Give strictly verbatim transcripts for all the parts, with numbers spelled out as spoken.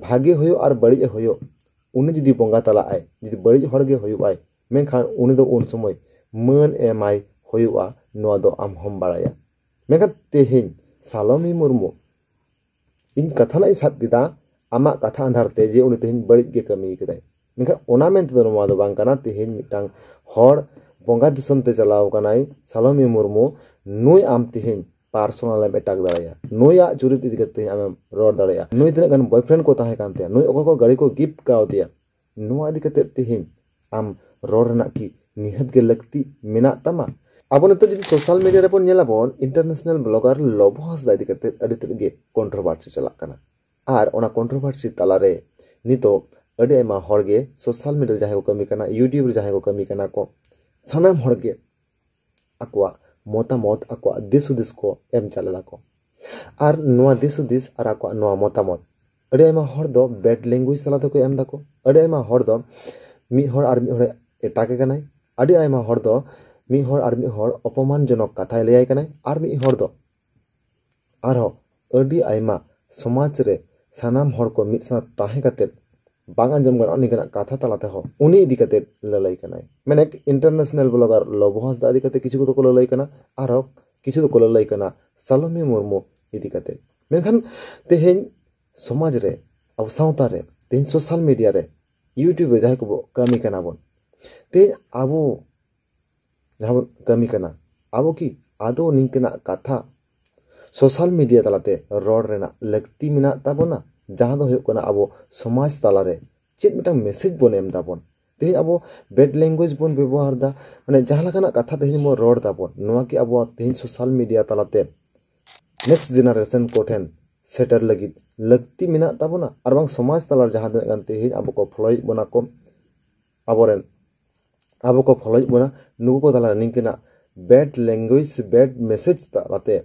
ᱵᱷᱟᱜᱮ ᱦᱩᱭᱩᱜ ᱟᱨ ᱵᱟᱹᱲᱤᱡ ᱮ ᱦᱩᱭᱩᱜ, ᱩᱱᱤ ᱡᱩᱫᱤ ᱵᱚᱸᱜᱟ ᱛᱟᱞᱟᱜ ᱟᱭ, ᱡᱩᱫᱤ ᱵᱟᱹᱲᱤᱡ ᱦᱚᱲ ᱜᱮ ᱦᱩᱭᱩᱜ ᱟᱭ, ᱢᱮᱱᱠᱷᱟᱱ ᱩᱱᱤ ᱫᱚ ᱩᱱ ᱥᱚᱢᱚᱭ ᱢᱟᱹᱱ ᱮᱢᱟᱭ ᱦᱩᱭᱩᱜᱼᱟ, ᱱᱚᱣᱟ ᱫᱚ ᱟᱢ ᱦᱚᱸᱢ ᱵᱟᱲᱟᱭᱟ᱾ ᱢᱮᱱᱠᱷᱟᱱ ᱛᱮᱦᱮᱧ ᱥᱟᱞᱚᱢᱤ ᱢᱩᱨᱢᱩ, ᱤᱧ ᱠᱟᱛᱷᱟ ᱞᱟᱜ ᱤᱧ ᱥᱟᱵ ᱠᱮᱫᱟ ᱟᱢᱟᱜ ᱠᱟᱛᱷᱟ ᱟᱸᱫᱷᱟᱨ ᱛᱮ, ᱡᱮ ᱩᱱᱤ ᱛᱮᱦᱮᱧ ᱵᱟᱹᱲᱤᱡ ᱜᱮ ᱠᱟᱹᱢᱤ ᱠᱟᱫᱟᱭ, ᱢᱮᱱᱠᱷᱟᱱ ᱚᱱᱟ ᱢᱮᱱᱛᱮ ᱫᱚ ᱱᱚᱣᱟ ᱫᱚ ᱵᱟᱝ ᱠᱟᱱᱟ ᱛᱮᱦᱮᱧ ᱢᱤᱫᱴᱟᱝ ᱦᱚᱲ ᱵᱚᱸᱜᱟ ᱫᱤᱥᱚᱢ ᱛᱮ ᱪᱟᱞᱟᱣ ᱠᱟᱱᱟᱭ ᱥᱟᱞᱚᱢᱤ ᱢᱩᱨᱢᱩ, ᱱᱩᱭ ᱟᱢ ᱛᱮᱦᱮᱧ ᱯᱟᱨᱥᱚᱱᱟᱞ ᱮᱢ ᱮᱴᱟᱠ ᱫᱟᱲᱮᱭᱟᱜᱼᱟ, ᱱᱩᱭᱟᱜ ᱪᱩᱨᱤᱛ ᱤᱫᱤ ᱠᱟᱛᱮ ᱟᱢᱮᱢ ᱨᱚᱲ ᱫᱟᱲᱮᱭᱟᱜᱼᱟ, ᱱᱩᱭ ᱛᱤᱱᱟᱹᱜ ᱜᱟᱱ ᱵᱚᱭᱯᱷᱨᱮᱱᱰ ᱠᱚ ᱛᱟᱦᱮᱸ ᱠᱟᱱ ᱛᱟᱭᱟ, ᱱᱩᱭ ᱚᱠᱚᱭ ᱠᱚ ᱜᱟᱹᱲᱤ ᱠᱚ ᱜᱤᱯᱷᱴ ᱠᱟᱣᱫᱮᱭᱟ, ᱱᱚᱣᱟ ᱤᱫᱤ ᱠᱟᱛᱮ ᱛᱮᱦᱮᱧ ᱟᱢ ᱨᱚᱲ ᱨᱮᱱᱟᱜ ᱠᱤ ᱱᱤᱦᱟᱹᱛ ᱜᱮ ᱞᱟᱹᱠᱛᱤ ᱢᱮᱱᱟᱜ ᱛᱟᱢᱟ? ᱟᱵᱚ ᱱᱤᱛᱚᱜ ᱡᱩᱫᱤ ᱥᱳᱥᱟᱞ ᱢᱤᱰᱤᱭᱟ ᱨᱮᱵᱚᱱ ᱧᱮᱞᱟᱵᱚᱱ, ᱤᱱᱴᱟᱨᱱᱮᱥᱱᱟᱞ ᱵᱞᱚᱜᱟᱨ ᱞᱚᱵᱚ ᱦᱟᱸᱥᱫᱟ ᱤᱫᱤ ᱠᱟᱛᱮ ᱟᱹᱰᱤ ᱛᱮᱫ ᱜᱮ ᱠᱚᱱᱴᱨᱳᱵᱷᱟᱨᱥᱤ ᱪᱟᱞᱟᱜ ᱠᱟᱱᱟ᱾ ᱟᱨ ᱚᱱᱟ ᱠᱚᱱᱴᱨᱳᱵᱷᱟᱨᱥᱤ ᱛᱟᱞᱟᱨᱮ ᱱᱤᱛᱚᱜ ᱟᱹᱰᱤ ᱟᱭᱢᱟ ᱦᱚᱲ ᱜᱮ ᱥᱳᱥᱟᱞ ᱢᱤᱰᱤᱭᱟ ᱨᱮ ᱡᱟᱦᱟᱸᱭ ᱠᱚ ᱠᱟᱹᱢᱤ ᱠᱟᱱᱟ, ᱭᱩᱴᱤᱭᱩᱵᱽ ᱨᱮ ᱡᱟᱦᱟᱸᱭ ᱠᱚ ᱠᱟᱹᱢᱤ ᱠᱟᱱᱟ ᱠᱚ, ᱥᱟᱱᱟᱢ ᱦᱚᱲ ᱜᱮ ᱟᱠᱚᱣᱟᱜ ᱢᱚᱛᱟᱢᱚᱛ, ᱟᱠᱚᱣᱟᱜ ᱫᱤᱥ ᱦᱩᱫᱤᱥ ᱠᱚ ᱮᱢ ᱪᱟᱞ ᱮᱫᱟ ᱠᱚ᱾ ᱟᱨ ᱱᱚᱣᱟ ᱫᱤᱥ ᱦᱩᱫᱤᱥ ᱟᱨ ᱟᱠᱚᱣᱟᱜ ᱱᱚᱣᱟ ᱢᱚᱛᱟᱢᱚᱛ, ᱟᱹᱰᱤ ᱟᱭᱢᱟ ᱦᱚᱲ ᱫᱚ ᱵᱮᱰ ᱞᱮᱝᱜᱩᱭᱮᱡᱽ ᱛᱟᱞᱟ ᱛᱮᱠᱚ ᱮᱢ ᱫᱟᱠᱚ᱾ ᱟᱹᱰᱤ ᱟᱭᱢᱟ ᱦᱚᱲ ᱫᱚ ᱢᱤᱫ ᱦᱚᱲ ᱟᱨ ᱢᱤᱫ ᱦᱚᱲᱮ ᱮᱴᱟᱜᱮ ᱠᱟᱱᱟᱭ᱾ ᱟᱹᱰᱤ ᱟᱭᱢᱟ ᱦᱚᱲ ᱫᱚ ᱢᱤᱫ ᱦᱚᱲ ᱟᱨ ᱢᱤᱫ ᱦᱚᱲ ᱚᱯᱚᱢᱟᱱ ᱡᱚᱱᱚᱠ ᱠᱟᱛᱷᱟᱭ ᱞᱟᱹᱭᱟᱭ ᱠᱟᱱᱟᱭ᱾ ᱟᱨ ᱢᱤᱫ ᱦᱚᱲ ᱫᱚ ᱟᱨᱦᱚᱸ ᱟᱹᱰᱤ ᱟᱭᱢᱟ ᱥᱚᱢᱟᱡᱽ ᱨᱮ ᱥᱟᱱᱟᱢ ᱦᱚᱲ ᱠᱚ ᱢᱤᱫ ᱥᱟᱶ ᱛᱟᱦᱮᱸ ᱠᱟᱛᱮᱫ ᱵᱟᱝ ᱟᱸᱡᱚᱢ ᱜᱟᱱᱚᱜᱼᱟ ᱱᱤᱝᱠᱟᱱᱟᱜ ᱠᱟᱛᱷᱟ ᱛᱟᱞᱟ ᱛᱮᱦᱚᱸ ᱩᱱᱤ ᱤᱫᱤ ᱠᱟᱛᱮᱫ ᱞᱟᱹᱞᱟᱹᱭ ᱠᱟᱱᱟᱭ᱾ ᱢᱮᱱᱮᱠ ᱤᱱᱴᱟᱨᱱᱮᱥᱱᱟᱞ ᱵᱞᱚᱜᱟᱨ ᱞᱚᱵᱚ ᱦᱟᱸᱥᱫᱟ ᱤᱫᱤ ᱠᱟᱛᱮᱫ ᱠᱤᱪᱷᱩ ᱠᱚᱫᱚ ᱠᱚ ᱞᱟᱹᱞᱟᱹᱭ ᱠᱟᱱᱟ, ᱟᱨᱦᱚᱸ ᱠᱤᱪᱷᱩ ᱫᱚᱠᱚ ᱞᱟᱹᱞᱟᱹᱭ ᱠᱟᱱᱟ ᱥᱟᱞᱚᱢᱤ ᱢᱩᱨᱢᱩ ᱤᱫᱤ ᱠᱟᱛᱮᱫ᱾ ᱢᱮᱱᱠᱷᱟᱱ ᱛᱮᱦᱮᱧ ᱥᱚᱢᱟᱡᱽ ᱨᱮ, ᱟᱵᱚ ᱥᱟᱶᱛᱟ ᱨᱮ, ᱛᱮᱦᱮᱧ ᱥᱳᱥᱟᱞ ᱢᱤᱰᱤᱭᱟ ᱨᱮ, ᱭᱩᱴᱤᱭᱩᱵᱽ ᱨᱮ ᱡᱟᱦᱟᱸᱭ ᱠᱚᱵᱚ ᱠᱟᱹᱢᱤ ᱠᱟᱱᱟ ᱵᱚᱱ, ᱛᱮᱦᱮᱧ ᱟᱵᱚ ᱡᱟᱦᱟᱸ ᱵᱚᱱ ᱠᱟᱹᱢᱤ ᱠᱟᱱᱟ, ᱟᱵᱚ ᱠᱤ ᱟᱫᱚ ᱱᱤᱝᱠᱟᱹᱱᱟᱜ ᱠᱟᱛᱷᱟ ᱥᱳᱥᱟᱞ ᱢᱤᱰᱤᱭᱟ ᱛᱟᱞᱟᱛᱮ ᱨᱚᱲ ᱨᱮᱱᱟᱜ ᱞᱟᱹᱠᱛᱤ ᱢᱮᱱᱟᱜ ᱛᱟᱵᱚᱱᱟ? ᱡᱟᱦᱟᱸ ᱫᱚ ᱦᱩᱭᱩᱜ ᱠᱟᱱᱟ ᱟᱵᱚ ᱥᱚᱢᱟᱡᱽ ᱛᱟᱞᱟᱨᱮ ᱪᱮᱫ ᱢᱤᱫᱴᱟᱝ ᱢᱮᱥᱮᱡᱽ ᱵᱚᱱ ᱮᱢ ᱫᱟᱵᱚᱱ᱾ ᱛᱮᱦᱮᱧ ᱟᱵᱚ ᱵᱮᱰ ᱞᱮᱝᱜᱩᱭᱮᱡᱽ ᱵᱚᱱ ᱵᱮᱵᱚᱦᱟᱨ ᱫᱟ, ᱢᱟᱱᱮ ᱡᱟᱦᱟᱸ ᱞᱮᱠᱟᱱᱟᱜ ᱠᱟᱛᱷᱟ ᱛᱮᱦᱮᱧ ᱵᱚᱱ ᱨᱚᱲ ᱫᱟᱵᱚᱱ, ᱱᱚᱣᱟ ᱠᱤ ᱟᱵᱚᱣᱟᱜ ᱛᱮᱦᱮᱧ ᱥᱳᱥᱟᱞ ᱢᱤᱰᱤᱭᱟ ᱛᱟᱞᱟᱛᱮ ᱱᱮᱠᱥᱴ ᱡᱮᱱᱟᱨᱮᱥᱚᱱ ᱠᱚᱴᱷᱮᱱ ᱥᱮᱴᱮᱨ ᱞᱟᱹᱜᱤᱫ ᱞᱟᱹᱠᱛᱤ ᱢᱮᱱᱟᱜ ᱛᱟᱵᱚᱱᱟ? ᱟᱨ ᱵᱟᱝ ᱥᱚᱢᱟᱡᱽ ᱛᱟᱞᱟ ᱨᱮ ᱡᱟᱦᱟᱸ ᱛᱤᱱᱟᱹᱜ ᱜᱟᱱ ᱛᱮᱦᱮᱧ ᱟᱵᱚ ᱠᱚ ᱯᱷᱚᱞᱳᱭᱮᱫ ᱵᱚᱱᱟ ᱠᱚ, ᱟᱵᱚᱨᱮᱱ, ᱟᱵᱚ ᱠᱚ ᱯᱷᱚᱞᱳᱭᱮᱫ ᱵᱚᱱᱟ, ᱱᱩᱠᱩ ᱠᱚ ᱛᱟᱞᱟᱨᱮ ᱱᱤᱝᱠᱟᱹᱱᱟᱜ ᱵᱮᱰ ᱞᱮᱝᱜᱩᱭᱮᱡᱽ ᱥᱮ ᱵᱮᱰ ᱢᱮᱥᱮᱡᱽ ᱛᱟᱞᱟᱛᱮ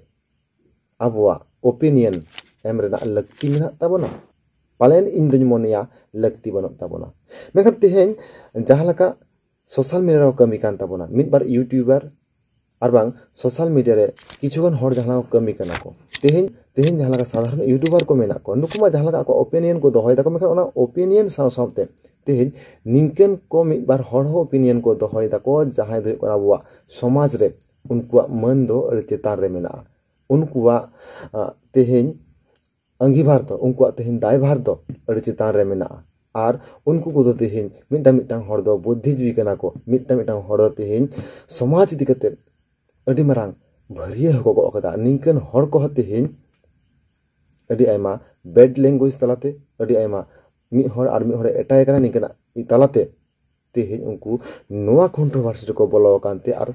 ᱟᱵᱚᱣᱟᱜ ᱳᱯᱤᱱᱤᱭᱚᱱ ᱮᱢ ᱨᱮᱱᱟᱜ ᱞᱟᱹᱠᱛᱤ ᱢᱮᱱᱟᱜ ᱛᱟᱵᱚᱱᱟ? ᱯᱟᱞᱮᱱ ᱤᱧ ᱫᱩᱧ ᱢᱚᱱᱮᱭᱟ ᱞᱟᱹᱠᱛᱤ ᱵᱟᱹᱱᱩᱜ ᱛᱟᱵᱚᱱᱟ᱾ ᱢᱮᱱᱠᱷᱟᱱ ᱛᱮᱦᱮᱧ ᱡᱟᱦᱟᱸ ᱞᱮᱠᱟ ᱥᱳᱥᱟᱞ ᱢᱤᱰᱤᱭᱟ ᱨᱮᱠᱚ ᱠᱟᱹᱢᱤ ᱠᱟᱱ ᱛᱟᱵᱚᱱᱟ, ᱢᱤᱫ ᱵᱟᱨ ᱭᱩᱴᱤᱭᱩᱵᱟᱨ ᱟᱨ ᱵᱟᱝ ᱥᱳᱥᱟᱞ ᱢᱤᱰᱤᱭᱟ ᱨᱮ ᱠᱤᱪᱷᱩ ᱜᱟᱱ ᱦᱚᱲ ᱡᱟᱦᱟᱸ ᱞᱮᱠᱟ ᱠᱚ ᱠᱟᱹᱢᱤ ᱠᱟᱱᱟ ᱠᱚ, ᱛᱮᱦᱮᱧ ᱛᱮᱦᱮᱧ ᱡᱟᱦᱟᱸ ᱞᱮᱠᱟ ᱥᱟᱫᱷᱟᱨᱚᱱ ᱤᱭᱩᱴᱩᱵᱟᱨ ᱠᱚ ᱢᱮᱱᱟᱜ ᱠᱚᱣᱟ, ᱱᱩᱠᱩ ᱢᱟ ᱡᱟᱦᱟᱸ ᱞᱮᱠᱟ ᱟᱠᱚᱣᱟᱜ ᱳᱯᱤᱱᱤᱭᱚᱱ ᱠᱚ ᱫᱚᱦᱚᱭ ᱫᱟᱠᱚ, ᱢᱮᱱᱠᱷᱟᱱ ᱚᱱᱟ ᱳᱯᱤᱱᱤᱭᱚᱱ ᱥᱟᱶ ᱥᱟᱶᱛᱮ ᱛᱮᱦᱮᱧ ᱱᱤᱝᱠᱟᱹᱱ ᱠᱚ ᱢᱤᱫ ᱵᱟᱨ ᱦᱚᱲ ᱦᱚᱸ ᱳᱯᱤᱱᱤᱭᱚᱱ ᱠᱚ ᱫᱚᱦᱚᱭ ᱫᱟᱠᱚ, ᱡᱟᱦᱟᱸᱭ ᱫᱚ ᱦᱩᱭᱩᱜ ᱠᱟᱱᱟ ᱟᱵᱚᱣᱟᱜ ᱥᱚᱢᱟᱡᱽ ᱨᱮ ᱩᱱᱠᱩᱣᱟᱜ ᱢᱟᱹᱱ ᱫᱚ ᱟᱹᱰᱤ ᱪᱮᱛᱟᱱ ᱨᱮ ᱢᱮᱱᱟᱜᱼᱟ᱾ ᱩᱱᱠᱩᱣᱟᱜ ᱟᱸ, ᱛᱮᱦᱮᱧ ᱟᱸᱜᱤᱵᱷᱟᱨ ᱫᱚ, ᱩᱱᱠᱩᱣᱟᱜ ᱛᱮᱦᱮᱧ ᱫᱟᱭᱵᱷᱟᱨ ᱫᱚ ᱟᱹᱰᱤ ᱪᱮᱛᱟᱱ ᱨᱮ ᱢᱮᱱᱟᱜᱼᱟ᱾ ᱟᱨ ᱩᱱᱠᱩ ᱠᱚᱫᱚ ᱛᱮᱦᱮᱧ ᱢᱤᱫᱴᱟᱝ ᱢᱤᱫᱴᱟᱝ ᱦᱚᱲ ᱫᱚ ᱵᱩᱫᱽᱫᱷᱤᱡᱤᱵᱤ ᱠᱟᱱᱟ ᱠᱚ, ᱢᱤᱫᱴᱟᱝ ᱢᱤᱫᱴᱟᱝ ᱦᱚᱲ ᱫᱚ ᱛᱮᱦᱮᱧ ᱥᱚᱢᱟᱡᱽ ᱤᱫᱤ ᱠᱟᱛᱮ ᱟᱹᱰᱤ ᱢᱟᱨᱟᱝ ᱵᱷᱟᱹᱨᱭᱟᱹ ᱦᱚᱸᱠᱚ ᱜᱚᱜ ᱠᱟᱫᱟ᱾ ᱱᱤᱝᱠᱟᱹᱱ ᱦᱚᱲ ᱠᱚᱦᱚᱸ ᱛᱮᱦᱮᱧ ᱟᱹᱰᱤ ᱟᱭᱢᱟ ᱵᱮᱰ ᱞᱮᱝᱜᱩᱭᱮᱡᱽ ᱛᱟᱞᱟᱛᱮ, ᱟᱹᱰᱤ ᱟᱭᱢᱟ ᱢᱤᱫ ᱦᱚᱲ ᱟᱨ ᱢᱤᱫ ᱦᱚᱲᱮ ᱮᱴᱟᱭ ᱠᱟᱱᱟ ᱱᱤᱝᱠᱟᱹᱱᱟᱜ ᱛᱟᱞᱟᱛᱮ ᱛᱮᱦᱮᱧ ᱩᱱᱠᱩ ᱱᱚᱣᱟ ᱠᱚᱱᱴᱨᱳᱵᱷᱟᱨᱥᱤ ᱨᱮᱠᱚ ᱵᱚᱞᱚ ᱟᱠᱟᱱ ᱛᱮ ᱟᱨ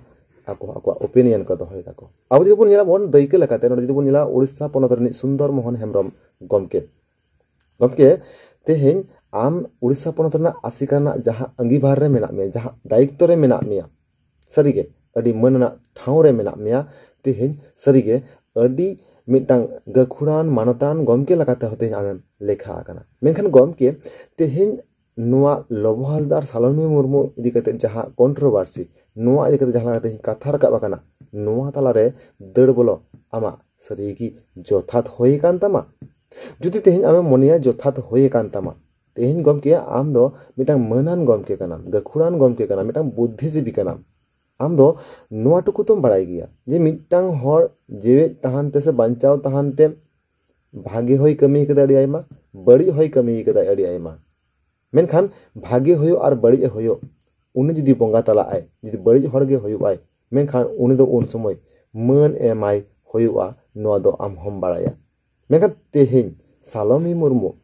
ᱟᱠᱚ ᱟᱠᱚᱣᱟᱜ ᱳᱯᱤᱱᱤᱭᱚᱱ ᱠᱚ ᱫᱚᱦᱚᱭ ᱫᱟᱠᱚ᱾ ᱟᱵᱚ ᱡᱩᱫᱤ ᱵᱚᱱ ᱧᱮᱞᱟ, ᱵᱚᱱ ᱫᱟᱹᱭᱠᱟᱹ ᱞᱮᱠᱟᱛᱮ, ᱱᱚᱰᱮ ᱡᱩᱫᱤ ᱵᱚᱱ ᱧᱮᱞᱟ, ᱩᱲᱤᱥᱥᱟ ᱯᱚᱱᱚᱛ ᱨᱤᱱᱤᱡ ᱥᱩᱱᱫᱚᱨ ᱢᱳᱦᱚᱱ ᱦᱮᱢᱵᱨᱚᱢ ᱜᱚᱢᱠᱮ, ᱜᱚᱢᱠᱮ, ᱛᱮᱦᱮᱧ ᱟᱢ ᱩᱲᱤᱥᱥᱟ ᱯᱚᱱᱚᱛ ᱨᱮᱱᱟᱜ ᱟᱥᱮᱠᱟ ᱨᱮᱱᱟᱜ ᱡᱟᱦᱟᱸ ᱟᱸᱜᱤᱵᱷᱟᱨ ᱨᱮ ᱢᱮᱱᱟᱜ ᱢᱮᱭᱟ, ᱡᱟᱦᱟᱸ ᱫᱟᱭᱤᱛᱛᱚ ᱨᱮ ᱢᱮᱱᱟᱜ ᱢᱮᱭᱟ, ᱥᱟᱹᱨᱤᱜᱮ ᱟᱹᱰᱤ ᱢᱟᱹᱱ ᱟᱱᱟᱜ ᱴᱷᱟᱶ ᱨᱮ ᱢᱮᱱᱟᱜ ᱢᱮᱭᱟ᱾ ᱛᱮᱦᱮᱧ ᱥᱟᱹᱨᱤᱜᱮ ᱟᱹᱰᱤ ᱢᱤᱫᱴᱟᱝ ᱜᱟᱹᱠᱷᱩᱲᱟᱱ ᱢᱟᱱᱚᱛᱟᱱ ᱜᱚᱢᱠᱮ ᱞᱮᱠᱟᱛᱮ ᱦᱚᱸ ᱛᱮᱦᱮᱧ ᱟᱢᱮᱢ ᱞᱮᱠᱷᱟ ᱟᱠᱟᱱᱟ᱾ ᱢᱮᱱᱠᱷᱟᱱ ᱜᱚᱢᱠᱮ, ᱛᱮᱦᱮᱧ ᱱᱚᱣᱟ ᱞᱚᱵᱚ ᱦᱟᱸᱥᱫᱟ ᱟᱨ ᱥᱟᱞᱚᱢᱤ ᱢᱩᱨᱢᱩ ᱤᱫᱤ ᱠᱟᱛᱮ ᱡᱟᱦᱟᱸ ᱠᱚᱱᱴᱨᱳᱵᱷᱟᱨᱥᱤ, ᱱᱚᱣᱟ ᱤᱫᱤ ᱠᱟᱛᱮ ᱡᱟᱦᱟᱸ ᱞᱮᱠᱟ ᱛᱮᱦᱮᱧ ᱠᱟᱛᱷᱟ ᱨᱟᱠᱟᱵ ᱟᱠᱟᱱᱟ, ᱱᱚᱣᱟ ᱛᱟᱞᱟᱨᱮ ᱫᱟᱹᱲ ᱵᱚᱞᱚ ᱟᱢᱟᱜ ᱥᱟᱹᱨᱤ ᱜᱮ ᱡᱚᱛᱷᱟᱛ ᱦᱩᱭ ᱟᱠᱟᱱ ᱛᱟᱢᱟ? ᱡᱩᱫᱤ ᱛᱮᱦᱮᱧ ᱟᱢᱮᱢ ᱢᱚᱱᱮᱭᱟ ᱡᱚᱛᱷᱟᱛ ᱦᱩᱭ ᱟᱠᱟᱱ ᱛᱟᱢᱟ, ᱛᱮᱦᱮᱧ ᱜᱚᱢᱠᱮ, ᱟᱢ ᱫᱚ ᱢᱤᱫᱴᱟᱝ ᱢᱟᱹᱱᱟᱱ ᱜᱚᱢᱠᱮ ᱠᱟᱱᱟᱢ, ᱜᱟᱹᱠᱷᱩᱲᱟᱱ ᱜᱚᱢᱠᱮ ᱠᱟᱱᱟᱢ, ᱢᱤᱫᱴᱟᱝ ᱵᱩᱫᱽᱫᱷᱤᱡᱤᱵᱤ ᱠᱟᱱᱟᱢ᱾ ᱟᱢ ᱫᱚ ᱱᱚᱣᱟ ᱴᱩᱠᱩ ᱛᱚᱢ ᱵᱟᱲᱟᱭ ᱜᱮᱭᱟ ᱡᱮ ᱢᱤᱫᱴᱟᱝ ᱦᱚᱲ ᱡᱮᱣᱮᱫ ᱛᱟᱦᱮᱱ ᱛᱮ ᱥᱮ ᱵᱟᱧᱪᱟᱣ ᱛᱟᱦᱮᱱ ᱛᱮ ᱵᱷᱟᱜᱮ ᱦᱚᱭ ᱠᱟᱹᱢᱤ ᱠᱟᱫᱟ ᱟᱹᱰᱤ ᱟᱭᱢᱟ, ᱵᱟᱹᱲᱤᱡ ᱦᱚᱭ ᱠᱟᱹᱢᱤ ᱠᱟᱫᱟ ᱟᱹᱰᱤ ᱟᱭᱢᱟ᱾ ᱢᱮᱱᱠᱷᱟᱱ ᱵᱷᱟᱜᱮ ᱦᱩᱭᱩᱜ ᱟᱨ ᱵᱟᱹᱲᱤᱡ ᱮ ᱦᱩᱭᱩᱜ, ᱩᱱᱤ ᱡᱩᱫᱤ ᱵᱚᱸᱜᱟ ᱛᱟᱞᱟᱜ ᱟᱭ, ᱡᱩᱫᱤ ᱵᱟᱹᱲᱤᱡ ᱦᱚᱲ ᱜᱮ ᱦᱩᱭᱩᱜ ᱟᱭ, ᱢᱮᱱᱠᱷᱟᱱ ᱩᱱᱤ ᱫᱚ ᱩᱱ ᱥᱚᱢᱚᱭ ᱢᱟᱹᱱ ᱮᱢᱟᱭ ᱦᱩᱭᱩᱜᱼᱟ, ᱱᱚᱣᱟ ᱫᱚ ᱟᱢ ᱦᱚᱸᱢ ᱵᱟᱲᱟᱭᱟ᱾ ᱢᱮᱱᱠᱷᱟᱱ ᱛᱮᱦᱮᱧ ᱥᱟᱞᱚᱢᱤ ᱢᱩᱨᱢᱩ,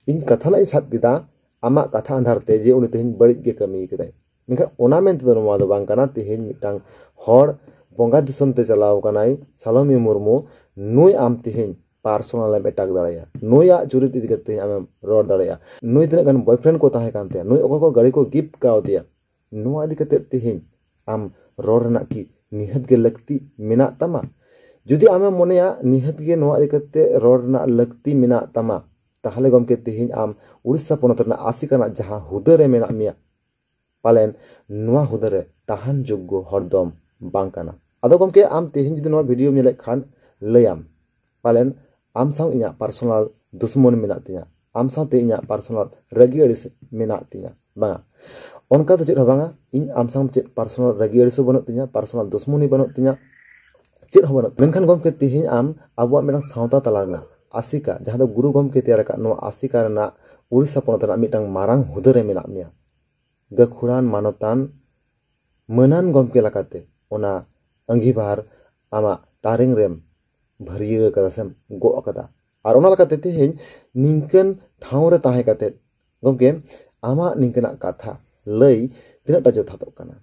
ᱤᱧ ᱠᱟᱛᱷᱟ ᱞᱟᱜ ᱤᱧ ᱥᱟᱵ ᱠᱮᱫᱟ ᱟᱢᱟᱜ ᱠᱟᱛᱷᱟ ᱟᱫᱷᱟᱨ ᱛᱮ ᱡᱮ ᱩᱱᱤ ᱛᱮᱦᱮᱧ ᱵᱟᱹᱲᱤᱡ ᱜᱮ ᱠᱟᱹᱢᱤ ᱠᱟᱫᱟᱭ, ᱢᱮᱱᱠᱷᱟᱱ ᱚᱱᱟ ᱢᱮᱱ ᱛᱮᱫᱚ ᱱᱚᱣᱟ ᱫᱚ ᱵᱟᱝ ᱠᱟᱱᱟ ᱛᱮᱦᱮᱧ ᱢᱤᱫᱴᱟᱝ ᱦᱚᱲ ᱵᱚᱸᱜᱟ ᱫᱤᱥᱚᱢ ᱛᱮ ᱪᱟᱞᱟᱣ ᱠᱟᱱᱟᱭ ᱥᱟᱞᱚᱢᱤ ᱢᱩᱨᱢᱩ, ᱱᱩᱭ ᱟᱢ ᱛᱮᱦᱮᱧ ᱯᱟᱨᱥᱚᱱᱟᱞ ᱮᱢ ᱮᱴᱟᱠ ᱫᱟᱲᱮᱭᱟᱜᱼᱟ, ᱱᱩᱭᱟᱜ ᱪᱩᱨᱤᱛ ᱤᱫᱤ ᱠᱟᱛᱮ ᱟᱢᱮᱢ ᱨᱚᱲ ᱫᱟᱲᱮᱭᱟᱜᱼᱟ, ᱱᱩᱭ ᱛᱤᱱᱟᱹᱜ ᱜᱟᱱ ᱵᱚᱭᱯᱷᱨᱮᱱᱰ ᱠᱚ ᱛᱟᱦᱮᱸ ᱠᱟᱱ ᱛᱟᱭᱟ, ᱱᱩᱭ ᱚᱠᱚᱭ ᱠᱚ ᱜᱟᱹᱲᱤ ᱠᱚ ᱜᱤᱯᱷᱴ ᱠᱟᱣᱫᱮᱭᱟ, ᱱᱚᱣᱟ ᱤᱫᱤ ᱠᱟᱛᱮ ᱛᱮᱦᱮᱧ ᱟᱢ ᱨᱚᱲ ᱨᱮᱱᱟᱜ ᱠᱤ ᱱᱤᱦᱟᱹᱛ ᱜᱮ ᱞᱟᱹᱠᱛᱤ ᱢᱮᱱᱟᱜ ᱛᱟᱢᱟ? ᱡᱩᱫᱤ ᱟᱢᱮᱢ ᱢᱚᱱᱮᱭᱟ ᱱᱤᱦᱟᱹᱛ ᱜᱮ ᱱᱚᱣᱟ ᱤᱫᱤ ᱠᱟᱛᱮ ᱨᱚᱲ ᱨᱮᱱᱟᱜ ᱞᱟᱹᱠᱛᱤ ᱢᱮᱱᱟᱜ ᱛᱟᱢᱟ, ᱛᱟᱦᱚᱞᱮ ᱜᱚᱢᱠᱮ, ᱛᱮᱦᱮᱧ ᱟᱢ ᱩᱲᱤᱥᱥᱟ ᱯᱚᱱᱚᱛ ᱨᱮᱱᱟᱜ ᱟᱥᱮᱠᱟ ᱨᱮᱱᱟᱜ ᱡᱟᱦᱟᱸ ᱦᱩᱫᱟᱹ ᱨᱮ ᱢᱮᱱᱟᱜ ᱢᱮᱭᱟ, ᱯᱟᱞᱮᱱ ᱱᱚᱣᱟ ᱦᱩᱫᱟᱹ ᱨᱮ ᱛᱟᱦᱮᱱ ᱡᱳᱜᱽᱜᱚ ᱦᱚᱲ ᱫᱚᱢ ᱵᱟᱝ ᱠᱟᱱᱟ᱾ ᱟᱫᱚ ᱜᱚᱢᱠᱮ, ᱟᱢ ᱛᱮᱦᱮᱧ ᱡᱩᱫᱤ ᱱᱚᱣᱟ ᱵᱷᱤᱰᱤᱭᱳᱢ ᱧᱮᱞᱮᱫ ᱠᱷᱟᱱ, ᱞᱟᱹᱭᱟᱢ, ᱯᱟᱞᱮᱱ ᱟᱢ ᱥᱟᱶ ᱤᱧᱟᱹᱜ ᱯᱟᱨᱥᱚᱱᱟᱞ ᱫᱩᱥᱢᱚᱱ ᱢᱮᱱᱟᱜ ᱛᱤᱧᱟ, ᱟᱢ ᱥᱟᱶᱛᱮ ᱤᱧᱟᱹᱜ ᱯᱟᱨᱥᱚᱱᱟᱞ ᱨᱟᱹᱜᱤ ᱟᱹᱲᱤᱥ ᱢᱮᱱᱟᱜ ᱛᱤᱧᱟ᱾ ᱵᱟᱝᱟ, ᱚᱱᱠᱟ ᱫᱚ ᱪᱮᱫ ᱦᱚᱸ ᱵᱟᱝᱟ᱾ ᱤᱧ ᱟᱢ ᱥᱟᱶ ᱪᱮᱫ ᱯᱟᱨᱥᱚᱱᱟᱞ ᱨᱟᱹᱜᱤ ᱟᱹᱲᱤᱥ ᱦᱚᱸ ᱵᱟᱹᱱᱩᱜ ᱛᱤᱧᱟ, ᱯᱟᱨᱥᱚᱱᱟᱞ ᱫᱩᱥᱢᱚᱱᱤ ᱵᱟᱹᱱᱩᱜ ᱛᱤᱧᱟ, ᱪᱮᱫ ᱦᱚᱸ ᱵᱟᱹᱱᱩᱜ᱾ ᱢᱮᱱᱠᱷᱟᱱ ᱜᱚᱢᱠᱮ, ᱛᱮᱦᱮᱧ ᱟᱢ ᱟᱵᱚᱣᱟᱜ ᱢᱤᱫᱴᱟᱝ ᱥᱟᱶᱛᱟ ᱛᱟᱞᱟ ᱨᱮᱱᱟᱜ ᱟᱥᱮᱠᱟ, ᱡᱟᱦᱟᱸ ᱫᱚ ᱜᱩᱨᱩ ᱜᱚᱢᱠᱮ ᱛᱮᱭᱟᱨ ᱟᱠᱟᱫ ᱱᱚᱣᱟ ᱟᱥᱮᱠᱟ ᱨᱮᱱᱟᱜ ᱩᱲᱤᱥᱥᱟ ᱯᱚᱱᱚᱛ ᱨᱮᱱᱟᱜ ᱢᱤᱫᱴᱟᱝ ᱢᱟᱨᱟᱝ ᱦᱩᱫᱟᱹ ᱨᱮ ᱢᱮᱱᱟᱜ ᱢᱮᱭᱟ᱾ ᱜᱟᱹᱠᱷᱩᱲᱟᱱ, ᱢᱟᱱᱚᱛᱟᱱ, ᱢᱟᱹᱱᱟᱱ ᱜᱚᱢᱠᱮ ᱞᱮᱠᱟᱛᱮ ᱚᱱᱟ ᱟᱺᱜᱤᱵᱷᱟᱨ ᱟᱢᱟᱜ ᱛᱟᱨᱮᱝ ᱨᱮᱢ ᱵᱷᱟᱹᱨᱭᱟᱹ ᱟᱠᱟᱫᱟ ᱥᱮᱢ ᱜᱚᱜ ᱟᱠᱟᱫᱟ᱾ ᱟᱨ ᱚᱱᱟ ᱞᱮᱠᱟᱛᱮ ᱛᱮᱦᱮᱧ ᱱᱤᱝᱠᱟᱹᱱ ᱴᱷᱟᱶ ᱨᱮ ᱛᱟᱦᱮᱸ ᱠᱟᱛᱮ, ᱜᱚᱢᱠᱮ, ᱟᱢᱟᱜ ᱱᱤᱝᱠᱟᱹᱱᱟᱜ ᱠᱟᱛᱷᱟ ᱞᱟᱹᱭ ᱛᱤᱱᱟᱹᱜ ᱴᱟ ᱡᱚᱛᱷᱟᱛᱚᱜ ᱠᱟᱱᱟ?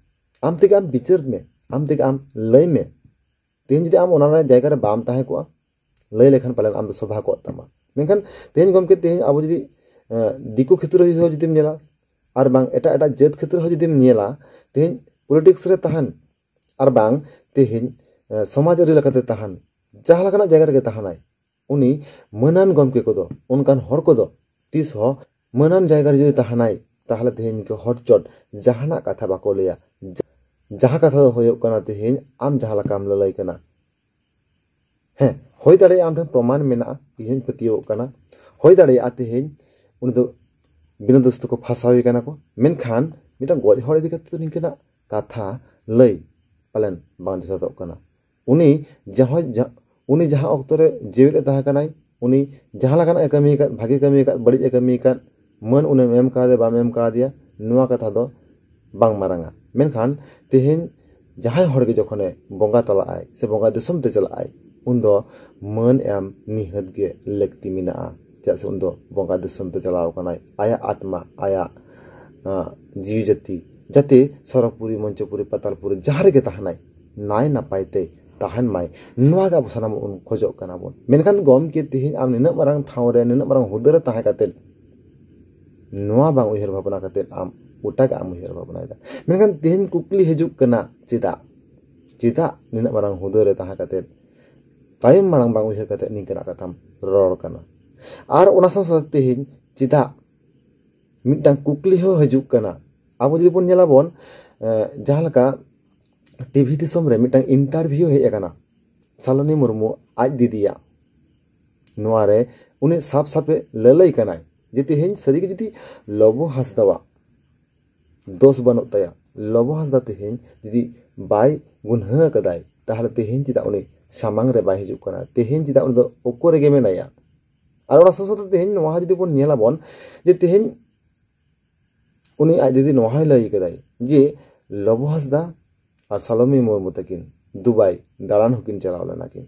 ᱟᱢ ᱛᱮᱜᱮ ᱟᱢ ᱵᱤᱪᱟᱹᱨ ᱢᱮ, ᱟᱢ ᱛᱮᱜᱮ ᱟᱢ ᱞᱟᱹᱭ ᱢᱮ᱾ ᱛᱮᱦᱮᱧ ᱡᱩᱫᱤ ᱟᱢ ᱚᱱᱟ ᱨᱮᱱᱟᱜ ᱡᱟᱭᱜᱟ ᱨᱮ ᱵᱟᱢ ᱛᱟᱦᱮᱸ ᱠᱚᱜᱼᱟ, ᱞᱟᱹᱭ ᱞᱮᱠᱷᱟᱱ ᱯᱟᱞᱮᱱ ᱟᱢ ᱫᱚ ᱥᱚᱵᱷᱟ ᱠᱚᱜ ᱛᱟᱢᱟ᱾ ᱢᱮᱱᱠᱷᱟᱱ ᱛᱮᱦᱮᱧ ᱜᱚᱢᱠᱮ, ᱛᱮᱦᱮᱧ ᱟᱵᱚ ᱡᱩᱫᱤ, ᱮ, ᱫᱤᱠᱩ ᱠᱷᱮᱛᱨᱮ ᱦᱚᱸ ᱡᱩᱫᱤᱢ ᱧᱮᱞᱟ, ᱟᱨ ᱵᱟᱝ ᱮᱴᱟᱜ ᱮᱴᱟᱜ ᱡᱟᱹᱛ ᱠᱷᱮᱛᱨᱮ ᱦᱚᱸ ᱡᱩᱫᱤᱢ ᱧᱮᱞᱟ, ᱛᱮᱦᱮᱧ ᱯᱚᱞᱤᱴᱤᱠᱥ ᱨᱮ ᱛᱟᱦᱮᱱ ᱟᱨ ᱵᱟᱝ ᱛᱮᱦᱮᱧ, ᱮ, ᱥᱚᱢᱟᱡᱽ ᱟᱹᱨᱤ ᱞᱮᱠᱟᱛᱮ ᱛᱟᱦᱮᱱ, ᱡᱟᱦᱟᱸ ᱞᱮᱠᱟᱱᱟᱜ ᱡᱟᱭᱜᱟ ᱨᱮᱜᱮ ᱛᱟᱦᱮᱱᱟᱭ, ᱩᱱᱤ ᱢᱟᱹᱱᱟᱱ ᱜᱚᱢᱠᱮ ᱠᱚᱫᱚ, ᱚᱱᱠᱟᱱ ᱦᱚᱲ ᱠᱚᱫᱚ ᱛᱤᱥ ᱦᱚᱸ ᱢᱟᱹᱱᱟᱱ ᱡᱟᱭᱜᱟ ᱨᱮ ᱡᱩᱫᱤ ᱛᱟᱦᱮᱱᱟᱭ, ᱛᱟᱦᱚᱞᱮ ᱛᱮᱦᱮᱧ ᱠᱚ ᱦᱚᱴ ᱪᱚᱴ ᱡᱟᱦᱟᱱᱟᱜ ᱠᱟᱛᱷᱟ ᱵᱟᱠᱚ ᱞᱟᱹᱭᱟ᱾ ᱡᱟ-, ᱡᱟᱦᱟᱸ ᱠᱟᱛᱷᱟ ᱫᱚ ᱦᱩᱭᱩᱜ ᱠᱟᱱᱟ, ᱛᱮᱦᱮᱧ ᱟᱢ ᱡᱟᱦᱟᱸ ᱞᱮᱠᱟᱢ ᱞᱟᱹᱞᱟᱹᱭ ᱠᱟᱱᱟ, ᱦᱮᱸ, ᱦᱩᱭ ᱫᱟᱲᱮᱭᱟᱜᱼᱟ ᱟᱢ ᱴᱷᱮᱱ ᱯᱨᱚᱢᱟᱱ ᱢᱮᱱᱟᱜᱼᱟ, ᱤᱧ ᱦᱚᱧ ᱯᱟᱹᱛᱭᱟᱹᱣᱚᱜ ᱠᱟᱱᱟ᱾ ᱦᱩᱭ ᱫᱟᱲᱮᱭᱟᱜᱼᱟ ᱛᱮᱦᱮᱧ ᱩᱱᱤ ᱫᱚ ᱵᱤᱱᱟᱹ ᱫᱳᱥ ᱛᱮᱠᱚ ᱯᱷᱟᱸᱥᱟᱣᱮ ᱠᱟᱱᱟ ᱠᱚ, ᱢᱮᱱᱠᱷᱟᱱ ᱢᱤᱫᱴᱟᱝ ᱜᱚᱡ ᱦᱚᱲ ᱤᱫᱤ ᱠᱟᱛᱮ ᱫᱚ ᱱᱤᱝᱠᱟᱹᱱᱟᱜ ᱠᱟᱛᱷᱟ ᱞᱟᱹᱭ ᱯᱟᱞᱮᱱ ᱵᱟᱝ ᱡᱚᱛᱷᱟᱛᱚᱜ ᱠᱟᱱᱟ᱾ ᱩᱱᱤ ᱡᱟᱦᱟᱸ, ᱡᱟ-, ᱩᱱᱤ ᱡᱟᱦᱟᱸ ᱚᱠᱛᱚ ᱨᱮ ᱡᱤᱣᱮᱫ ᱮ ᱛᱟᱦᱮᱸ ᱠᱟᱱᱟᱭ, ᱩᱱᱤ ᱡᱟᱦᱟᱸ ᱞᱮᱠᱟᱱᱟᱜ ᱮ ᱠᱟᱹᱢᱤ ᱟᱠᱟᱫ, ᱵᱷᱟᱜᱮ ᱠᱟᱹᱢᱤ ᱟᱠᱟᱫ, ᱵᱟᱹᱲᱤᱡ ᱮ ᱠᱟᱹᱢᱤ ᱟᱠᱟᱫ, ᱢᱟᱹᱱ ᱩᱱᱤᱢ ᱮᱢ ᱠᱟᱣᱫᱮᱭᱟ, ᱵᱟᱢ ᱮᱢ ᱠᱟᱣᱫᱮᱭᱟ, ᱱᱚᱣᱟ ᱠᱟᱛᱷᱟ ᱫᱚ ᱵᱟᱝ ᱢᱟᱨᱟᱝᱟ᱾ ᱢᱮᱱᱠᱷᱟᱱ ᱛᱮᱦᱮᱧ ᱡᱟᱦᱟᱸᱭ ᱦᱚᱲ ᱜᱮ ᱡᱚᱠᱷᱚᱱᱮ ᱵᱚᱸᱜᱟ ᱛᱟᱞᱟᱜᱼᱟᱭ ᱥᱮ ᱵᱚᱸᱜᱟ ᱫᱤᱥᱚᱢ ᱛᱮ ᱪᱟᱞᱟᱜᱼᱟᱭ, ᱩᱱᱫᱚ ᱢᱟᱹᱱ ᱮᱢ ᱱᱤᱦᱟᱹᱛ ᱜᱮ ᱞᱟᱹᱠᱛᱤ ᱢᱮᱱᱟᱜᱼᱟ᱾ ᱪᱮᱫᱟᱜ ᱥᱮ ᱩᱱᱫᱚ ᱵᱚᱸᱜᱟ ᱫᱤᱥᱚᱢ ᱛᱮ ᱪᱟᱞᱟᱣ ᱠᱟᱱᱟᱭ, ᱟᱭᱟᱜ ᱟᱛᱢᱟ, ᱟᱭᱟᱜ, ᱟᱸ, ᱡᱤᱣᱤ ᱡᱟᱹᱛᱤ, ᱡᱟᱛᱮ ᱥᱚᱨᱚᱜᱽᱯᱩᱨᱤ, ᱢᱚᱧᱪᱚᱯᱩᱨᱤ, ᱯᱟᱛᱟᱞᱯᱩᱨᱤ, ᱡᱟᱦᱟᱸ ᱨᱮᱜᱮ ᱛᱟᱦᱮᱱᱟᱭ, ᱱᱟᱭ ᱱᱟᱯᱟᱭ ᱛᱮ ᱛᱟᱦᱮᱱ ᱢᱟᱭ, ᱱᱚᱣᱟ ᱜᱮ ᱟᱵᱚ ᱥᱟᱱᱟᱢ ᱵᱚᱱ ᱠᱷᱚᱡᱚᱜ ᱠᱟᱱᱟ ᱵᱚᱱ᱾ ᱢᱮᱱᱠᱷᱟᱱ ᱜᱚᱢᱠᱮ, ᱛᱮᱦᱮᱧ ᱟᱢ ᱱᱤᱱᱟᱹᱜ ᱢᱟᱨᱟᱝ ᱴᱷᱟᱶ ᱨᱮ, ᱱᱤᱱᱟᱹᱜ ᱢᱟᱨᱟᱝ ᱦᱩᱫᱟᱹ ᱨᱮ ᱛᱟᱦᱮᱸ ᱠᱟᱛᱮ ᱱᱚᱣᱟ ᱵᱟᱝ ᱩᱭᱦᱟᱹᱨ ᱵᱷᱟᱵᱽᱱᱟ ᱠᱟᱛᱮ ᱟᱢ ᱚᱴᱟᱜ ᱟᱢ ᱩᱭᱦᱟᱹᱨ ᱵᱷᱟᱵᱽᱱᱟᱭᱮᱫᱟ᱾ ᱢᱮᱱᱠᱷᱟᱱ ᱛᱮᱦᱮᱧ ᱠᱩᱠᱞᱤ ᱦᱤᱡᱩᱜ ᱠᱟᱱᱟ, ᱪᱮᱫᱟᱜ? ᱪᱮᱫᱟᱜ ᱱᱤᱱᱟᱹᱜ ᱢᱟᱨᱟᱝ ᱦᱩᱫᱟᱹ ᱨᱮ ᱛᱟᱦᱮᱸ ᱠᱟᱛᱮ ᱛᱟᱭᱚᱢ ᱢᱟᱲᱟᱝ ᱵᱟᱝ ᱩᱭᱦᱟᱹᱨ ᱠᱟᱛᱮ ᱱᱤᱝᱠᱟᱹᱱᱟᱜ ᱠᱟᱛᱷᱟᱢ ᱨᱚᱲ ᱠᱟᱱᱟ? ᱟᱨ ᱚᱱᱟ ᱥᱟᱶ ᱥᱟᱶᱛᱮ ᱛᱮᱦᱮᱧ ᱪᱮᱫᱟᱜ ᱢᱤᱫᱴᱟᱝ ᱠᱩᱠᱞᱤ ᱦᱚᱸ ᱦᱤᱡᱩᱜ ᱠᱟᱱᱟ, ᱟᱵᱚ ᱡᱩᱫᱤ ᱵᱚᱱ ᱧᱮᱞᱟᱵᱚᱱ, ᱮ, ᱡᱟᱦᱟᱸ ᱞᱮᱠᱟ ᱴᱤᱵᱷᱤ ᱫᱤᱥᱚᱢ ᱨᱮ ᱢᱤᱫᱴᱟᱝ ᱤᱱᱴᱟᱨᱵᱷᱤᱭᱩ ᱦᱮᱡ ᱟᱠᱟᱱᱟ ᱥᱟᱞᱚᱱᱤ ᱢᱩᱨᱢᱩ ᱟᱡ ᱫᱤᱫᱤᱭᱟᱜ᱾ ᱱᱚᱣᱟ ᱨᱮ ᱩᱱᱤ ᱥᱟᱯ ᱥᱟᱯᱮ ᱞᱟᱹᱞᱟᱹᱭ ᱠᱟᱱᱟᱭ ᱡᱮ ᱛᱮᱦᱮᱧ ᱥᱟᱹᱨᱤᱜᱮ ᱡᱩᱫᱤ ᱞᱚᱵᱚ ᱦᱟᱸᱥᱫᱟᱣᱟᱜ ᱫᱳᱥ ᱵᱟᱹᱱᱩᱜ ᱛᱟᱭᱟ, ᱞᱚᱵᱚ ᱦᱟᱸᱥᱫᱟ ᱛᱮᱦᱮᱧ ᱡᱩᱫᱤ ᱵᱟᱭ ᱜᱩᱱᱦᱟᱹ ᱟᱠᱟᱫᱟᱭ, ᱛᱟᱦᱚᱞᱮ ᱛᱮᱦᱮᱧ ᱪᱮᱫᱟᱜ ᱩᱱᱤ ᱥᱟᱢᱟᱝ ᱨᱮ ᱵᱟᱭ ᱦᱤᱡᱩᱜ ᱠᱟᱱᱟ? ᱛᱮᱦᱮᱧ ᱪᱮᱫᱟᱜ ᱩᱱᱤ ᱫᱚ ᱚᱠᱚ ᱨᱮᱜᱮ ᱢᱮᱱᱟᱭᱟ? ᱟᱨ ᱚᱱᱟ ᱥᱟᱶ ᱥᱟᱶᱛᱮ ᱛᱮᱦᱮᱧ ᱱᱚᱣᱟ ᱦᱚᱸ ᱡᱩᱫᱤ ᱵᱚᱱ ᱧᱮᱞᱟᱵᱚᱱ ᱡᱮ ᱛᱮᱦᱮᱧ ᱩᱱᱤ ᱟᱡ ᱫᱤᱫᱤ ᱱᱚᱣᱟ ᱦᱚᱸᱭ ᱞᱟᱹᱭ ᱠᱟᱫᱟᱭ ᱡᱮ ᱞᱚᱵᱚ ᱦᱟᱸᱥᱫᱟ ᱟᱨ ᱥᱟᱞᱚᱢᱤ ᱢᱩᱨᱢᱩ ᱛᱟᱹᱠᱤᱱ ᱫᱩᱵᱟᱭ ᱫᱟᱬᱟᱱ ᱦᱚᱸᱠᱤᱱ ᱪᱟᱞᱟᱣ ᱞᱮᱱᱟ ᱠᱤᱱ,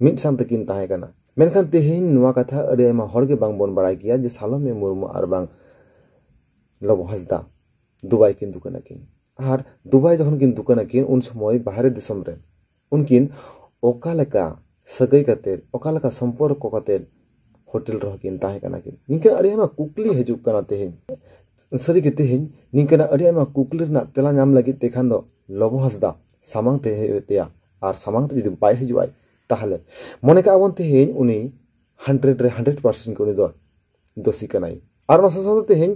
ᱢᱤᱫ ᱥᱟᱶ ᱛᱮᱠᱤᱱ ᱛᱟᱦᱮᱸ ᱠᱟᱱᱟ᱾ ᱢᱮᱱᱠᱷᱟᱱ ᱛᱮᱦᱮᱧ ᱱᱚᱣᱟ ᱠᱟᱛᱷᱟ ᱟᱹᱰᱤ ᱟᱭᱢᱟ ᱦᱚᱲ ᱜᱮ ᱵᱟᱝ ᱵᱚᱱ ᱵᱟᱲᱟᱭ ᱜᱮᱭᱟ ᱡᱮ ᱥᱟᱞᱚᱢᱤ ᱢᱩᱨᱢᱩ ᱟᱨ ᱵᱟᱝ ᱞᱚᱵᱚ ᱦᱟᱸᱥᱫᱟ ᱫᱩᱵᱟᱭ ᱠᱤᱱ ᱫᱩᱠᱟᱹᱱᱟ ᱠᱤᱱ᱾ ᱟᱨ ᱫᱩᱵᱟᱭ ᱡᱚᱠᱷᱚᱱ ᱠᱤᱱ ᱫᱩᱠᱟᱹᱱᱟ ᱠᱤᱱ, ᱩᱱ ᱥᱚᱢᱚᱭ ᱵᱟᱦᱨᱮ ᱫᱤᱥᱚᱢ ᱨᱮ ᱩᱱᱠᱤᱱ ᱚᱠᱟ ᱞᱮᱠᱟ ᱥᱟᱹᱜᱟᱹᱭ ᱠᱟᱛᱮᱫ, ᱚᱠᱟ ᱞᱮᱠᱟ ᱥᱚᱢᱯᱚᱨᱠᱚ ᱠᱟᱛᱮᱫ ᱦᱳᱴᱮᱞ ᱨᱮᱦᱚᱸ ᱠᱤᱱ ᱛᱟᱦᱮᱸ ᱠᱟᱱᱟ ᱠᱤᱱ? ᱱᱤᱝᱠᱟᱹ ᱟᱹᱰᱤ ᱟᱭᱢᱟ ᱠᱩᱠᱞᱤ ᱦᱤᱡᱩᱜ ᱠᱟᱱᱟ ᱛᱮᱦᱮᱧ᱾ ᱥᱟᱹᱨᱤᱜᱮ ᱛᱮᱦᱮᱧ ᱱᱤᱝᱠᱟᱹᱱᱟᱜ ᱟᱹᱰᱤ ᱟᱭᱢᱟ ᱠᱩᱠᱞᱤ ᱨᱮᱱᱟᱜ ᱛᱮᱞᱟ ᱧᱟᱢ ᱞᱟᱹᱜᱤᱫ ᱛᱮ ᱠᱷᱟᱱ ᱫᱚ ᱞᱚᱵᱚ ᱦᱟᱸᱥᱫᱟ ᱥᱟᱢᱟᱝ ᱛᱮ ᱦᱮᱡ ᱦᱩᱭᱩᱜ ᱛᱟᱭᱟ᱾ ᱟᱨ ᱥᱟᱢᱟᱝ ᱛᱮ ᱡᱩᱫᱤ ᱵᱟᱭ ᱦᱤᱡᱩᱜ ᱟᱭ, ᱛᱟᱦᱚᱞᱮ ᱢᱚᱱᱮ ᱠᱟᱜ ᱵᱚᱱ ᱛᱮᱦᱮᱧ ᱩᱱᱤ ᱦᱟᱱᱰᱨᱮᱰ ᱨᱮ ᱦᱟᱱᱰᱨᱮᱰ ᱯᱟᱨᱥᱮᱱᱴ ᱜᱮ ᱩᱱᱤ ᱫᱚ ᱫᱳᱥᱤ ᱠᱟᱱᱟᱭ᱾ ᱟᱨ ᱚᱱᱟ ᱥᱟᱶ ᱥᱟᱶᱛᱮ ᱛᱮᱦᱮᱧ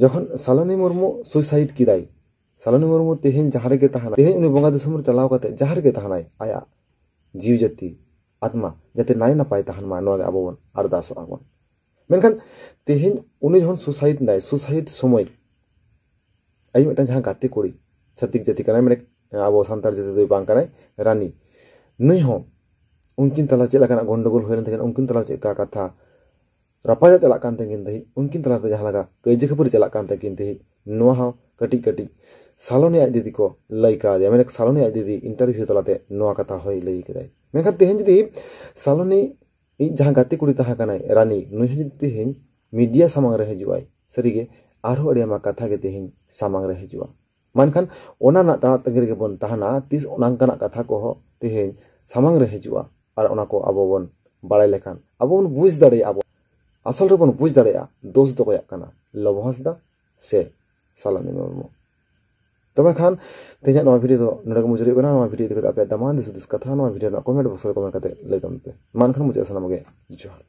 ᱡᱚᱠᱷᱚᱱ ᱥᱟᱞᱚᱱᱤ ᱢᱩᱨᱢᱩ ᱥᱩᱭᱥᱟᱭᱤᱰ ᱠᱮᱫᱟᱭ, ᱥᱟᱞᱚᱱᱤ ᱢᱩᱨᱢᱩ ᱛᱮᱦᱮᱧ ᱡᱟᱦᱟᱸ ᱨᱮᱜᱮ ᱛᱟᱦᱮᱱᱟ, ᱛᱮᱦᱮᱧ ᱩᱱᱤ ᱵᱚᱸᱜᱟ ᱫᱤᱥᱚᱢ ᱨᱮ ᱪᱟᱞᱟᱣ ᱠᱟᱛᱮ ᱡᱟᱦᱟᱸ ᱨᱮᱜᱮ ᱛᱟᱦᱮᱱᱟᱭ, ᱟᱭᱟᱜ ᱡᱤᱣᱤ ᱡᱟᱹᱛᱤ ᱟᱛᱢᱟ ᱡᱟᱛᱮ ᱱᱟᱭ ᱱᱟᱯᱟᱭ ᱛᱟᱦᱮᱱ ᱢᱟ, ᱱᱚᱣᱟ ᱜᱮ ᱟᱵᱚ ᱵᱚᱱ ᱟᱨᱫᱟᱥᱚᱜᱼᱟ ᱵᱚᱱ᱾ ᱢᱮᱱᱠᱷᱟᱱ ᱛᱮᱦᱮᱧ ᱩᱱᱤ ᱡᱚᱠᱷᱚᱱ ᱥᱩᱥᱟᱭᱤᱰ ᱮᱱᱟᱭ, ᱥᱩᱥᱟᱭᱤᱰ ᱥᱚᱢᱚᱭ ᱟᱡ ᱢᱤᱫᱴᱟᱝ ᱡᱟᱦᱟᱸ ᱜᱟᱛᱮ ᱠᱩᱲᱤ, ᱪᱷᱟᱹᱛᱤᱠ ᱡᱟᱹᱛᱤ ᱠᱟᱱᱟᱭ, ᱢᱟᱱᱮ ᱟᱵᱚ ᱥᱟᱱᱛᱟᱲ ᱡᱟᱹᱛᱤ ᱫᱚᱭ ᱵᱟᱝ ᱠᱟᱱᱟᱭ, ᱨᱟᱱᱤ, ᱱᱩᱭ ᱦᱚᱸ ᱩᱱᱠᱤᱱ ᱛᱟᱞᱟ ᱪᱮᱫ ᱞᱮᱠᱟᱱᱟᱜ ᱜᱚᱱᱰᱚᱜᱳᱞ ᱦᱩᱭ ᱞᱮᱱ ᱛᱟᱹᱠᱤᱱᱟ, ᱩᱱᱠᱤᱱ ᱛᱟᱞᱟ ᱪᱮᱫ ᱞᱮᱠᱟ ᱠᱟᱛᱷᱟ ᱨᱟᱯᱟᱪᱟᱜ ᱪᱟᱞᱟᱜ ᱠᱟᱱ ᱛᱟᱹᱠᱤᱱ ᱛᱟᱦᱮᱸᱫ, ᱩᱱᱠᱤᱱ ᱛᱟᱞᱟᱛᱮ ᱡᱟᱦᱟᱸ ᱞᱮᱠᱟ ᱠᱟᱹᱭᱡᱟᱹ ᱠᱷᱟᱹᱯᱟᱹᱨᱤ ᱪᱟᱞᱟᱜ ᱠᱟᱱ ᱛᱟᱹᱠᱤᱱ ᱛᱟᱦᱮᱸᱫ, ᱱᱚᱣᱟ ᱦᱚᱸ ᱠᱟᱹᱴᱤᱡ ᱠᱟᱹᱴᱤᱡ ᱥᱟᱞᱚᱱᱤ ᱟᱡ ᱫᱤᱫᱤ ᱠᱚ ᱞᱟᱹᱭ ᱠᱟᱣᱫᱮᱭᱟ᱾ ᱢᱮᱱᱠᱷᱟᱱ ᱥᱟᱞᱚᱱᱤ ᱟᱡ ᱫᱤᱫᱤ ᱤᱱᱴᱟᱨᱵᱷᱤᱭᱩ ᱛᱟᱞᱟᱛᱮ ᱱᱚᱣᱟ ᱠᱟᱛᱷᱟ ᱦᱚᱸᱭ ᱞᱟᱹᱭ ᱠᱮᱫᱟᱭ᱾ ᱢᱮᱱᱠᱷᱟᱱ ᱛᱮᱦᱮᱧ ᱡᱩᱫᱤ ᱥᱟᱞᱚᱱᱤ ᱤᱡ ᱡᱟᱦᱟᱸ ᱜᱟᱛᱮ ᱠᱩᱲᱤ ᱛᱟᱦᱮᱸ ᱠᱟᱱᱟᱭ ᱨᱟᱱᱤ, ᱱᱩᱭ ᱦᱚᱸ ᱡᱩᱫᱤ ᱛᱮᱦᱮᱧ ᱢᱤᱰᱤᱭᱟ ᱥᱟᱢᱟᱝ ᱨᱮ ᱦᱤᱡᱩᱜ ᱟᱭ, ᱥᱟᱹᱨᱤᱜᱮ ᱟᱨᱦᱚᱸ ᱟᱹᱰᱤ ᱟᱭᱢᱟ ᱠᱟᱛᱷᱟ ᱜᱮ ᱛᱮᱦᱮᱧ ᱥᱟᱢᱟᱝ ᱨᱮ ᱦᱤᱡᱩᱜᱼᱟ᱾ ᱢᱮᱱᱠᱷᱟᱱ ᱚᱱᱟ ᱨᱮᱱᱟᱜ ᱛᱟᱲᱟᱜ ᱛᱟᱺᱜᱤ ᱨᱮᱜᱮ ᱵᱚᱱ ᱛᱟᱦᱮᱱᱟ, ᱛᱤᱥ ᱚᱱᱠᱟᱱᱟᱜ ᱠᱟᱛᱷᱟ ᱠᱚᱦᱚᱸ ᱛᱮᱦᱮᱧ ᱥᱟᱢᱟᱝ ᱨᱮ ᱦᱤᱡᱩᱜᱼᱟ᱾ ᱟᱨ ᱚᱱᱟ ᱠᱚ ᱟᱵᱚ ᱵᱚᱱ ᱵᱟᱲᱟᱭ ᱞᱮᱠᱷᱟᱱ ᱟᱵᱚ ᱵᱚᱱ ᱵᱩᱡᱽ ᱫᱟᱲᱮᱭᱟᱜᱼᱟ, ᱟᱵᱚ ᱟᱥᱚᱞ ᱨᱮᱵᱚᱱ ᱵᱩᱡᱽ ᱫᱟᱲᱮᱭᱟᱜᱼᱟ ᱫᱳᱥ ᱫᱚ ᱚᱠᱚᱭᱟᱜ ᱠᱟᱱᱟ, ᱞᱚᱵᱚ ᱦᱟᱸᱥᱫᱟ ᱥᱮ ᱥᱟᱞᱚᱱᱤ ᱢᱩᱨᱢᱩ᱾ ᱛᱚᱵᱮ ᱠᱷᱟᱱ ᱛᱮᱦᱮᱧᱟᱜ ᱱᱚᱣᱟ ᱵᱷᱤᱰᱤᱭᱳ ᱫᱚ ᱱᱚᱰᱮ ᱜᱮ ᱢᱩᱪᱟᱹᱫ ᱦᱩᱭᱩᱜ ᱠᱟᱱᱟ᱾ ᱱᱚᱣᱟ ᱵᱷᱤᱰᱤᱭᱳ ᱤᱫᱤ ᱠᱟᱛᱮ ᱟᱯᱮᱭᱟᱜ ᱫᱟᱢᱟᱱ ᱫᱤᱥ ᱦᱩᱫᱤᱥ ᱠᱟᱛᱷᱟ ᱱᱚᱣᱟ ᱵᱷᱤᱰᱤᱭᱳ ᱨᱮᱱᱟᱜ ᱠᱚᱢᱮᱱᱴ ᱵᱚᱠᱥ ᱨᱮ ᱠᱚᱢᱮᱱᱴ ᱠᱟᱛᱮ ᱞᱟᱹᱭ ᱛᱟᱵᱚᱱ ᱯᱮ᱾ ᱢᱟ ᱮᱱᱠᱷᱟᱱ ᱢᱩᱪᱟᱹᱫ ᱥᱟᱱᱟᱢ ᱜᱮ ᱡᱚᱦᱟᱨ᱾